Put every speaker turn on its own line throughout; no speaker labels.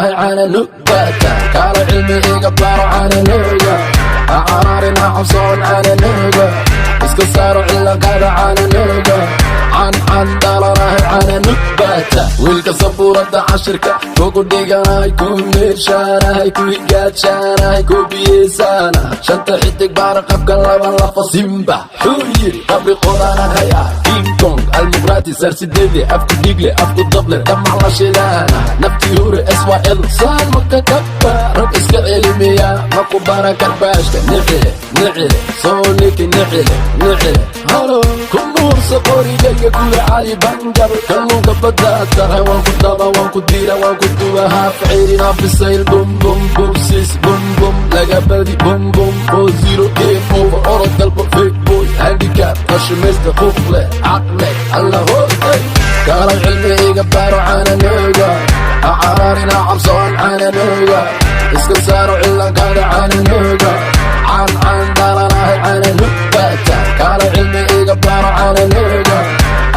dhalanahay, caananugbata. Kaala cilmi iga baro, caananuga. Ha cararin, ha cabsoon, caananuga. Iska saaro cilankaada, caananuga. Can can dhalanahay, caananugbata. Wiilka sabuurada cashirka kugu dhiganahay, ku meershaanahay, ku higaajanahay, ku biyeesaana shanta xidig baara qabka laba lafa simba xuu yiri qabri qodaanahaya King Kong Almuqraati sarsideede afku dhigle afku dable damac la shilaana naftii hure SYL saalmaka kaba rag iska celimiya maku baran karbaashka nicile nicile soo niki nicile nicile halo ku nuursa qorigayga guri Cali Bangal kalluunka baddaa tahay, waan ku daba, waan ku diira, waan ku duba, haaf ceyrin, haaf bisayl, bum bum bubsis, bum bum laga badi, bum bum 4-0, game over, orod dalbo, fake boy, handicap, qashimaysta, quqle caqle alla hoogay. Kaalay cilmi iga baro, caananuga. Ha cararin, ha cabsoon, caananuga. Iska saaro cilankaada, caananuga. Can can dhalanahay, caananugbata. Kaalay cilmi iga baro, caananuga.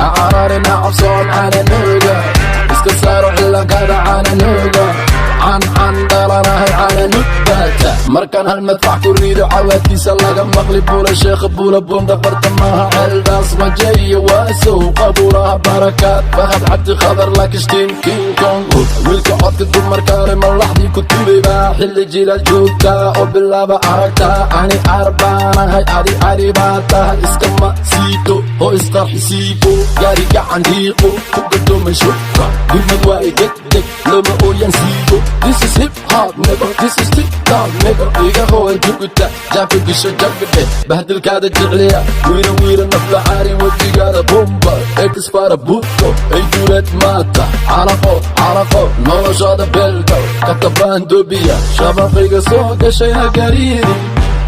Ha cararin, ha cabsoon, caananuga. Iska saaro cilankaada, caananuga. Can can dhalanahay, caananugbata. Markaan hal madfac ku rido, cawaadkiisa laga maqli Buula Sheekha, Buula Bunda, bartamaha Ceeldaas, Majeeyo, Waasow, Qabuuraha Barakaad, Fahad Cabdi Khadar, Lakishtiin, King Kong. Wiilka codka dumarkaale malaxdii ku tubay baa xilli jilaal joogta oo bilaaba aragtaa. Ani arbaanahay, adi ari baa tahay. Iskama siito oo isqarxisiibo, gaari gacan dhiiqo ku gadoomay shubka gurmad waa degdeg looma ooyan siibo. This is hip hop, nigga. This is TikTok, nigga. Iga hooy juguta jaafka gisho jabidhe bahdilkaada jecliya wiira wiira nafla caari wejigaada bomba exfara buto ay duleed maata caraqo caraqo noloshaada beelka katabaan dobiya shabaqayga soo gashay ha gariirin,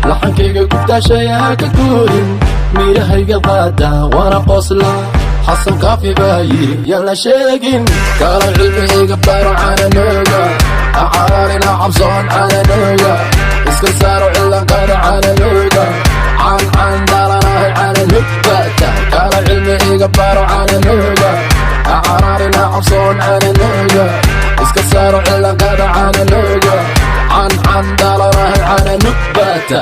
laxankayga gubtaashay ha ka guurin, miirahayga qaada waana qosla. Xasan Kaafi baa yiri yaan la sheegin. Kala cilmi iga baro, caananuga. Ha cararin, ha cabsoon, caananuga. Iska saaro cilankaada, caananuga. Can can dhalanahay, caananugbata. Kala cilmi iga baro, caananuga. Ha cararin, ha cabsoon, caananuga. Iska saaro cilankaada, caananuga. Can can dhalanahay, caananugbata.